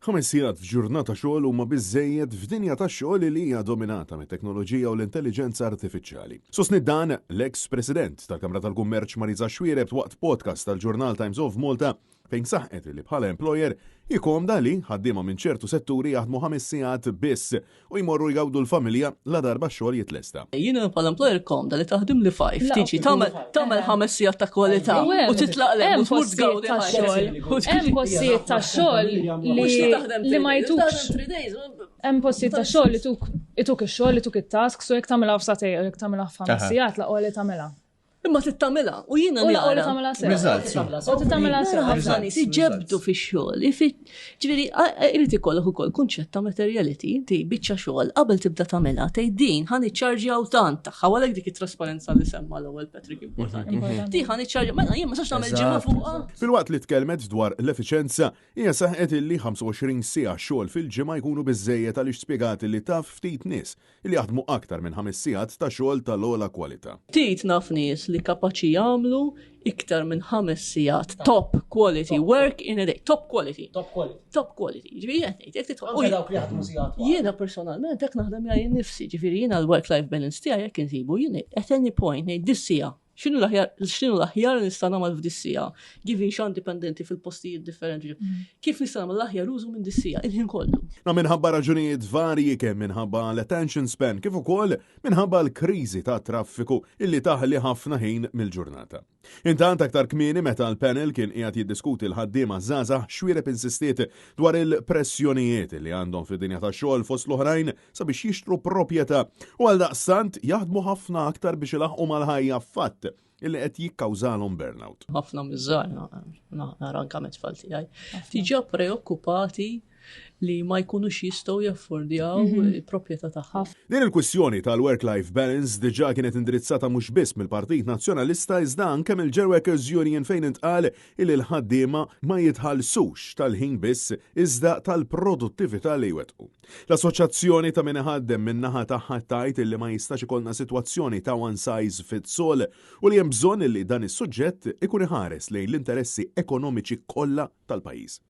Ħames sigħat f'ġurnata xogħol huma biżżejjed f'dinja tax-xogħol li hija dominata mit-teknoloġija u l-intelliġenza artifiċjali. Sostniet dan l-eks President tal-Kamra tal-Kummerċ Marisa Xuereb waqt podcast tal-ġurnal Times of Malta fejn saħqet li bħala employer hi komda li ħaddiema minn ċertu setturi jaħdmu ħames sigħat biss u jmorru jgawdu l-familja la darba x-xogħol jitlesta. Jiena bħala employer komda li taħdim li fajf, tiġi tagħmel ħames sigħat ta' kwalità u titlaq lem u tmur tgawdi xogħol. Hemm postijiet ta' xogħol li ma jtukx. Hemm postijiet ta' xogħol li tuk ituk ix-xogħol, ituk it-task, so jekk tagħmilha f'satej u jekk tagħmilha f'ħames sigħat laqgħu li tagħmilha. Imma trid tagħmilha u jiena nara. Results. U trid tagħmilha sew. Ħafna nies iġebdu fix-xogħol. Ġifieri irid ikollok ukoll kunċett ta' materiality, inti biċċa xogħol qabel tibda tagħmilha tgħid din ħa niċċarġjaw tant tagħha għalhekk dik it-trasparenza li semma l-ewwel Patrick importanti. Di ħa niċċarġja, mela jien ma sax nagħmel ġimgħa fuqha. Filwaqt li tkellmet dwar l-effiċenza, hija saħqet illi 25 siegħa xogħol fil-ġimgħa jkunu biżżejjed għaliex spjegat li taf ftit nies li jaħdmu aktar minn ħames sigħat ta' xogħol tal-ogħla kwalità. Ftit naf nies li kapaċi jagħmlu iktar minn ħames sigħat top quality work in a day. Top quality. Top quality. Top quality. Ġifieri qed ngħid, jekk tidħol. Anke dawk li jaħdmu sigħat. Jiena personalment hekk naħdem miegħi nnifsi, ġifieri jiena l-work life balance tiegħi jekk insibu jien at any point ngħid dis-siegħa X'inhu l-aħjar x'inhu l-aħjar li nista' nagħmel f'dis-siegħa? Given x'għandi pendenti fil-postijiet differenti. Kif nista' nagħmel l-aħjar użu minn dis-siegħa il-ħin kollu? Na minħabba raġunijiet varji kemm minħabba l-attention span kif ukoll minħabba l-kriżi tat-traffiku illi taħli ħafna ħin mill-ġurnata. Intant aktar kmieni meta l-panel kien qiegħed jiddiskuti l-ħaddiema żgħażagħ Xuereb insistiet dwar il-pressjonijiet li għandhom fid-dinja tax-xogħol fost l-oħrajn sabiex jixtru proprjetà u għaldaqstant jaħdmu ħafna aktar biex ilaħħqu mal-ħajja fatt illi qed jikkawżalhom burnout. Ħafna miż-żgħar nara anke mit-tfal tiegħi diġà preokkupati li ma jkunux jistgħu jaffordjaw il-proprjetà tagħhom. Din il-kwistjoni tal-work-life balance diġà kienet indirizzata mhux biss mill-Partit Nazzjonalista iżda anke mill-Gerworkers Union fejn intqal illi l-ħaddiema ma jitħallsux tal-ħin biss iżda tal-produttività li jwettqu. L-Assoċjazzjoni ta' min iħaddem min-naħa tagħha tgħid illi ma jistax ikollna sitwazzjoni ta' one size fits all u li hemm bżonn illi dan is-suġġett ikun iħares lejn l-interessi ekonomiċi kollha tal-pajjiż.